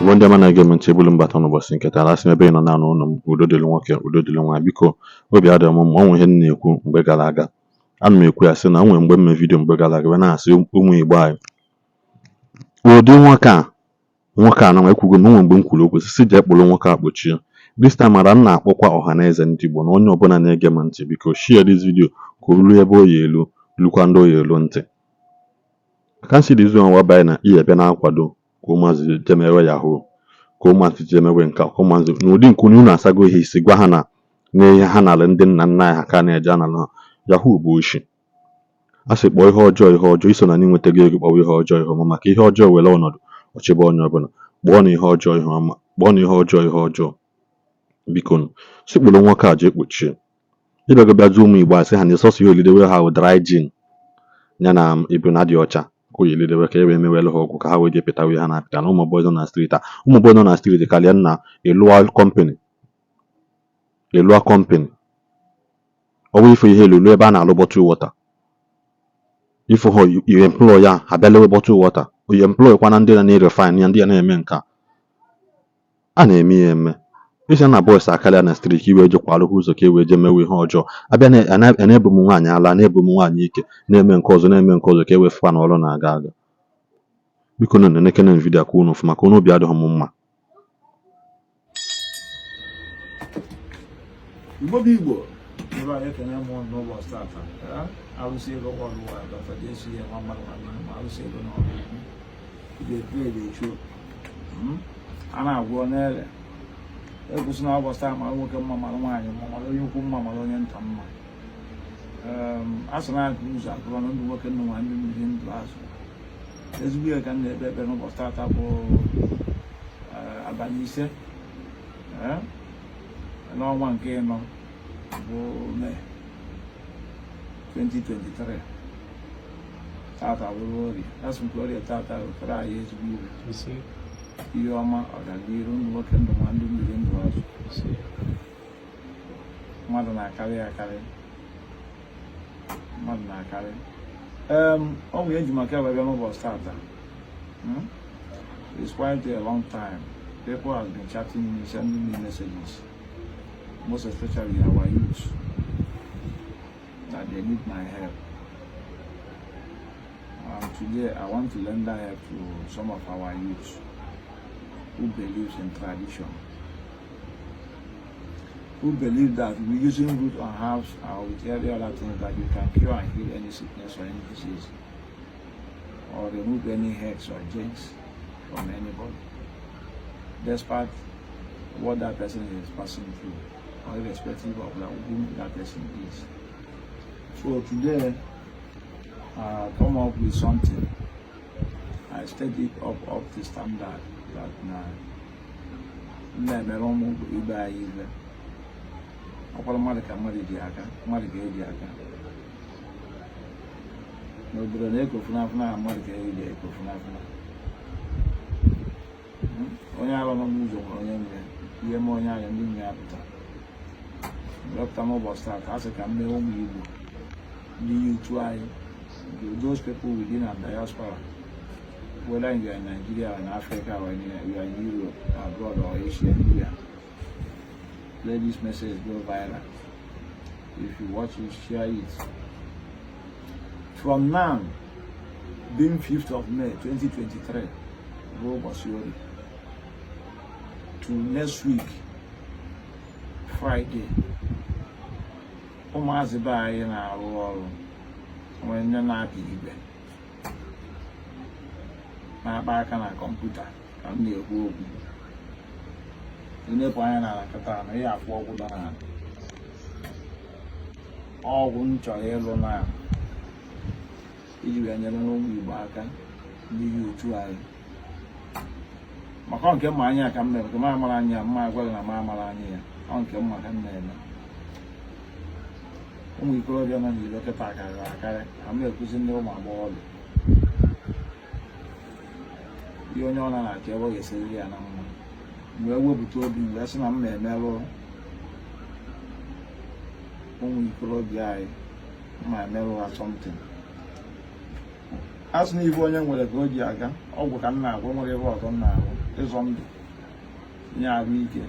Igbo ndị ọma na-ege m ntị, ebulu mbata n'ụbọchị nke taa, asị m ebe ị nọ na-anụ ụnụ m, udo dịrị nwoke, udo dịrị nwaanyị. Biko, obi adịghị m mma. O nwere ihe m na-ekwu mgbe gara aga, ana m ekwu ya sị na o nwere mgbe m mee video mgbe gara aga wee na-asị ụmụ Igbo anyị, ụdị nwoke a, nwoke a na ekwugo m, o nwere mgbe m kwuru okwu sị jee kpụrụ nwoke a kpochie. This time around, m na-akpọkwa ọha na eze ndị Igbo na onye ọbụla na-ege m ntị, biko share this video ka o ruo ebe o ya elu, lukwa ndị o ya elu ntị. I can't see the reason why na ihe bịa na-akwado ka ụmụazị jee mewe yahoo, ka ụmụazị jee mewe nke a, ka ụmụazị n'ụdị nke unu asago ha isi, gwa ha na n'ihe ha nara ndị nna nna anyị ha ka na-eje anara ha. Yahoo bụ oshi. A sị kpọọ ihe ọjọọ ihe ọjọọ, iso na n'inwetago ego kpọwa ihe ọjọọ ihe ọma, maka ihe ọjọọ were ọnọdụ ọchịba onye ọbụla. Kpọọ na ihe ọjọọ ihe ọma, kpọọ na ihe ọjọọ ihe ọjọọ. Biko nụ, sị kpụrụ nwoke a jee kpochie. Ịbịago bịa jụọ ụmụ Igbo a, sị ha na sọsọ ihe olidewe ha wụ dry gin ya na ebuna dị ọcha ka o yelidewe, ka e wee mewere ha ọgwụ, ka ha wee jee pịtawa ihe ha na-apịta na ụmụ boys nọ na street a. Ụmụ boys nọ na street karịa nna ịlụọ company, ịlụọ company ọ bụ ife ihe elu ebe a na-alụ bottle water, ife ha you employ ya, ha bịa lewe bottle water, you employ kwana ndị na-refine ya, ndị ya na-eme nke a a na-eme ya eme. Isi na boys akarịa na street ka i wee jekwalụ ha ụzọ ka e wee jee mewe ihe ọjọọ, abịa na-ebu m nwaanyị ala, na-ebu m nwaanyị ike, na-eme nke ọzọ, na-eme nke ọzọ, ka e wee fụkwa na ọrụ na-aga aga. Biko na nenekene m video ka unu fụ, maka unu obi adịghị m mma. Igbo bụ Igbo ebe anyị ekene m n'ụbọchị tata. Arụsị ego worldwide, Dr. JC nwa mmadụ nwanne m, arụsị ego na ọrụ ukwu ide show a na-agwọ n'ele ekwụsị na ụbọchị taa mara nwoke mma, mara nwaanyị mma, mara onye ukwu mma, mara onye nta mma. A sị na akụ ụzọ akụrụ na ndụ nwoke, ndụ nwaanyị, ndụ mmiri, ndụ azụ. Ezigbo ihe ka m na-ekpe ekpe n'ụbọchị tata bụ abalị 5 n'ọnwa nke 4 bụ Mee 2023. Tata bụrụ orie, asị m ka orie tata wetara anyị ezigbo ibe, ihe ọma, ọganiru, ndụ nwoke, ndụ nwa, ndụ mmiri, ndụ azụ. Mmadụ na-akarị akarị, mmadụ na-akarị. Ọ nwere eji maka ebe bịa n'ụbọchị tata. It's quite a long time people have been chatting me, sending me messages, most especially our youth, that they need my help. And today I want to lend that help to some of our youth who believes in tradition, who believe that we using root and herbs or with every other thing that you can cure and heal any sickness or any disease, or remove any hex or jinx from anybody, despite what that person is passing through, or irrespective of who that person is. So today, I come up with something. I set it up to standard that na na-emere ụmụ ibe anyị ibe ọkwara mmadụ ka mmadụ ji aka, mmadụ ka eji aka n'obodo na-eko funafuna, mmadụ ka eji eko funafuna. Onye alụ nọ n'ụzọ nwere onye nwe ihe ma onye ahịa ndị nwe ya pụta wepụta n'ụbọchị taa ka a sị ka m mee ụmụ Igbo ndị youth anyị, those people within and diaspora, whether you are in Nigeria or in Africa or you are in Europe, abroad or Asia, anywhere. Let this message go viral. If you watch it, share it. From now, being 5th of May 2023, bụ ụbọchị orie, to next week, Friday, ụmụazị be anyị na-arụ ọrụ, nwere ndị na-apị igwe, na-akpa aka na kọmputa ka m na-ekwu okwu. Ịnepụ anya n'ala kịta na ihe afụ ọgwụ dọ n'ala, ọgwụ m chọrọ ịlụ na iji wee nyere ụmụ Igbo aka, ndị youth anyị, maka ọ nke mma anya ka m mere, nke m amara anya mma agwaghị na m amara anya ya, ọ nke mma ka m na-eme. Ụmụ ikorobịa nọ n'ilo kịta karịrị akarị ka m na-ekuzi ndị ụmụ agbọghọbịa ihe onye ọ na-achọ ebe ọ ga-esiriri ya na mma. Mgbe ewepụta obi mgbe sị na m na-emerụ ụmụ ikorobịa anyị, ma emerụ ha something, a sị na ibe onye nwere ka o ji aga. Ọgwụ ka m na-agwọ, nwere ebe ọzọ m na-ahụ ịzọ ndụ. Inye arụ ike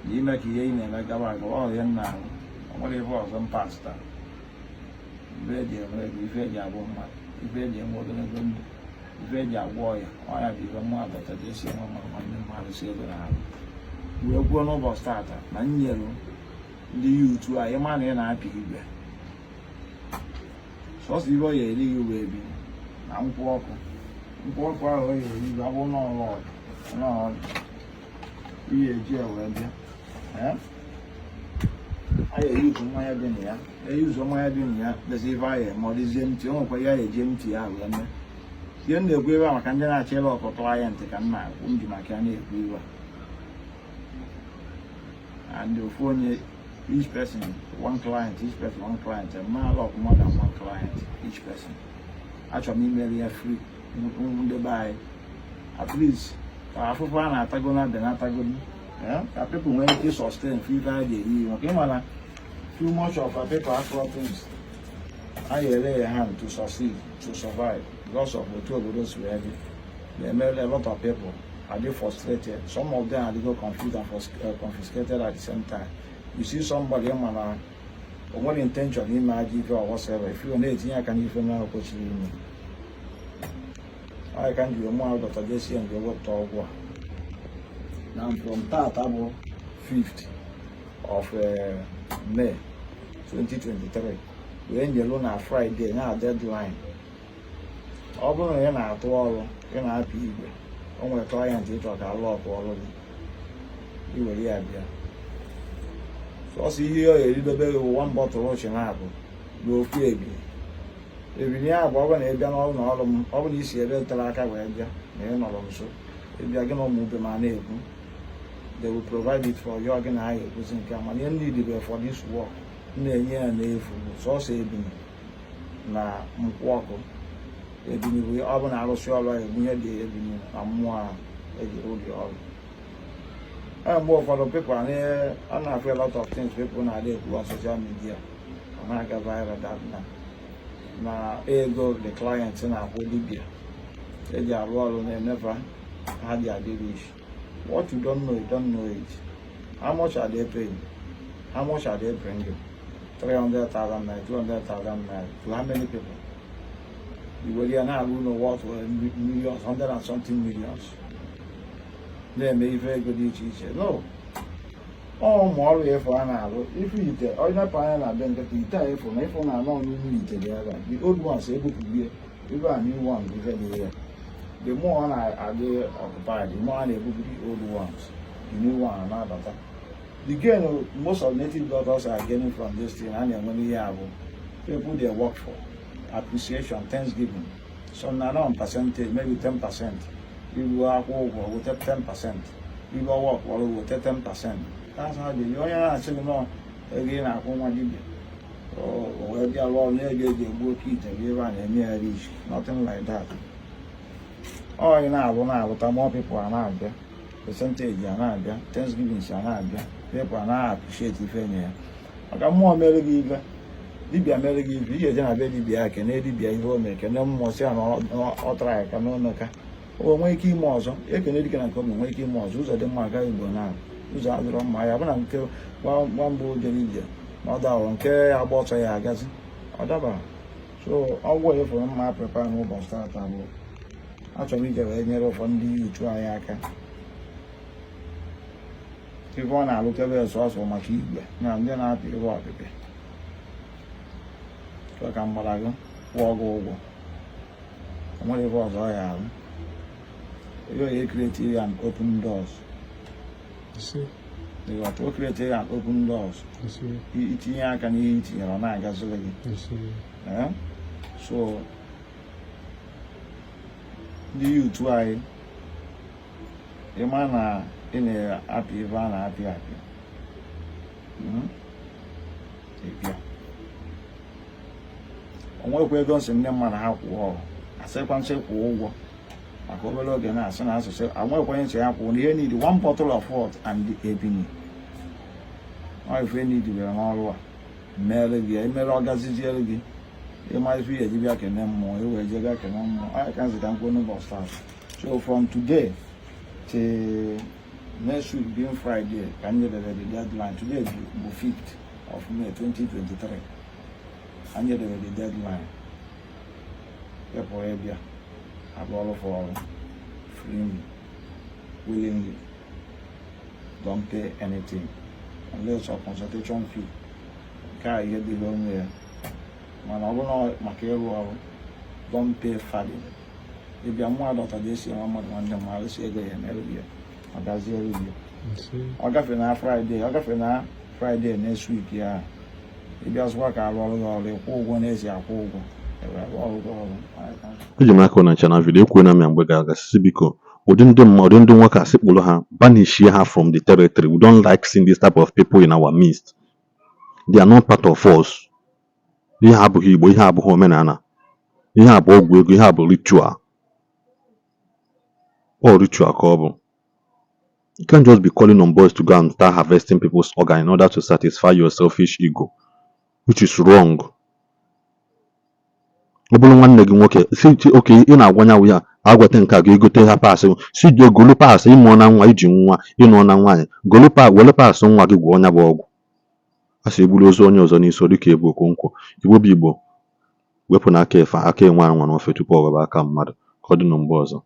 na ime ka ihe ị na-eme gaba agaba. Ọ ihe m na-arụ, ọ nwere ife ọzọ m pasta. Ife eji enwe ego, ife eji abụ mmadụ, ife eji enwe ogologo ndụ, ife eji agwọ ọya, ọya bụ ife mmadụ dọtara esi enwe mmadụ ma ndị mmadụ si ego na-arụ. Wee kwuo n'ụbọchị tata na m nyere ndị youth a, ịma na ị na-apị igwe, sọsọ ibe ọ ya eri gị wee bi na nkwụ ọkụ. Nkwụ ọkụ ahụ ọ ya eri gị abụ n'ọlụ n'ọlụ ihe eji ya wee bịa. A ya eyuzu mmanya dị na ya, eyuzu mmanya dị na ya dezi ife a ya eme, ọ dịzie ntị. O nwekwa ihe a ya eji ntị ya wee mee. Ihe m na-ekwu ebe a maka ndị na-achọ ịlụ ọkụ client ka m na-akwụ m ji maka ya na-ekwu iwe a. And ofu onye, each person one client, each person one client. Ma lock more than one client each person. Achọrọ m imeri ya free, ndị be anyị, at least ka afụfụ a na-atago na benatago, ka people nwee ike sustain free ife a ga-eri, maka ịma na too much of our people afro things a ga-ere ya hand to succeed, to survive, because of otu obodo si wee dị na-eme. A lot of people are they frustrated. Some of them are go confused and confiscated at the same time. You see somebody ma na o nwere intention ime ajọ ife or whatsoever, if you na-etinye aka n'ife na kwesịrị ime ọ ka m ji mụ ahụ Dr. JCN ji wepụta ọgwụ a na from tata bụ 5th of May 2023 wee nyelu na Friday na deadline. Ọ bụrụ na ị na-atụ ọrụ, ị na-apị igwe, o nwere client ịchọ ka alụ ọkụ ọrụ gị, iwere ya bịa. Sọsọ ihe ọ ga-eridobe gị bụ one bottle schnapps na ofu ebili. Ebili ya bụ ọ bụrụ na ị bịa n'ọrụ na ọrụ m, ọ bụrụ na isi ebe tere aka wee bịa na ị nọrọ nso, ịbịa, gị na ụmụ ube ma na-ekwu, they will provide it for you. Gị na ha ga-ekwuzi nke a. Mana ihe ndị dịbe for this work m na-enye ya n'efu bụ sọsọ ebili na nkwụ ọkụ. Ebili bụ ọ bụ na arụsị ọrụ ahụ egbunye dị ebili na mmụọ ahụ eji ụdị ọrụ. Ee, mgbe ụfọdụ people a na-afụ a lot of things people na-adị ekwu on social media, ọ na-aga viral that na ego the client na-akwụ dibịa eji arụ ọrụ na-emefa ha dị adị rich. What you don't know, you don't know it. How much are they paying? How much are they bringing? 300,000 naira, 200,000 naira to how many people? Iwere ya na-arụ ụlọ worth millions, hundred and something millions, na-eme ife ego dị iche iche. No ọ ụmụ ọrụ efu a na-arụ ife ite onye anya na be nkịta ite a efu na ịfụ na anọ n'ime ite dị ebe a. The old ones ebupụgie ife a, new one ife dị ya. The more ọ na-adị occupied, the more a na-ebupụ the old ones, the new one na-abata. The gain most of native doctors are gaining from this thing a na-enwe n'ihe a bụ people they work for, appreciation, thanksgiving. Some na on percentage, maybe 10%. Ibu akwụ ụgwọ weta 10%, ibu ọwa ọrụ weta 10%. That's how they. Onye na-asị gị nọ ego ị na-akwụ nwa dibịa o wee bịa rụọ ọrụ na-ego eji egbu oke ite gị ebe a na-eme ya rich, nothing like that. Ọ ị na-arụ na-arụta, more people a na-abịa, percentage a na-abịa, thanksgiving a na-abịa, people a na-appreciate ife nye ya. Maka mmụọ mere gị ife, dibịa mere gị ife, ị ga-eje na be dibịa ya kene dibịa ihe o mere, kene mmụọ si ya na ọ tara ya ka na omeka o nwee ike ime ọzọ. Ekene dike na nke o nwee ike ime ọzọ. Ụzọ dị mma agaghị igbo na ụzọ adịrọ mma ya bụ na nke nwambụ jere ije na ọ dawara nke ya agba ọsọ ya agazi ọ dabara. So ọgwụ efuru mma prepare n'ụbọchị tata bụ achọrọ m ije wee nyere ụfọdụ ndị youth anyị aka. Ife ọ na-alụkebe sọsọ maka igwe na ndị na-apị ihe ọpịpị chọọ ka mgbara gị kwụọ gị ụgwọ. O nwere ife ọzọ ọ ya arụ ihe ya create ya and open doors. Ise. Ịghọta? O create ya and open doors. Ise. Itinye aka n'ihe itinyere, ọ na-agaziri gị. Ise. Eh? So ndị youth anyị, ịma na ị na-apị ife a na-apị apị, Ịpịa o nwekwa ego nsị ndị mmadụ ha kwụọ, asịkwa nsị kwụọ ụgwọ maka obere oge na-asị na asụsụ anwekwa nsị ya kwụọ na ihe need one bottle of water and ebini. Ọ ife need were n'ọrụ a mere gị emere ọ gaziziere gị. Ịma ife ihe eji bịa kene mmụọ, i wee jee bịa kene mmụọ. Ọ ya ka nzita mkpu n'ụbọchị taa. So from today till Next week being Friday ka m nyedebe the deadline. Today bụ 5th of May 2023. Ka m nyedebe the deadline. People ịbịa arụ ọrụ for ọrụ freely, willingly. Don't pay anything unless your consultation fee. Nke a ihe dịrị onwe ya, mana ọ bụrụ na maka ịrụ ọrụ, don't pay farthing. Ịbịa mmụọ dọta dị esi enwe mmadụ nwanne m arụsị ego ya emerụ ya, ọ gaziere gị. Ise. Ọ gafere na Friday, ọ gafere na Friday next week ya, ịbịa zụkwa ka arụ ọrụ gị ọrụ, ịkwụ ụgwọ n'ezi, akwụ ụgwọ ewere arụ ọrụ gị ọrụ. Eji m aka na ncha na video ekwuo na m ya mgbe gara aga sị, biko, ụdị ndị mmadụ, ụdị ndị nwoke a, sị kpụrụ ha, banishie ha from the territory. We don't like seeing this type of people in our midst. They are not part of us. Ihe a abụghị Igbo, ihe a abụghị omenala, ihe a bụ ọgwụ ego, ihe a bụ ritual. Ọ ritual ka ọ bụ. You can't just be calling on boys to go and start harvesting people's organ in order to satisfy your selfish ego, which is wrong. Ọ bụrụ nwanne gị nwoke si oke ị na-agwa nyanwụ ya agwata nke a ga-egote ha parts, si jee golu parts. Ịmụọ na nwa iji nwa ịnụọ na nwaanyị, golu pa were parts nwa gị gwọọ nya bụ ọgwụ. A sị egburu ozu onye ọzọ n'isi dịka ebu Okonkwo. Igbo bụ Igbo, wepụ n'aka efe aka enwe anwa n'ofe tupu ọ ghọba aka mmadụ. Ka ọ dị na mgbe ọzọ.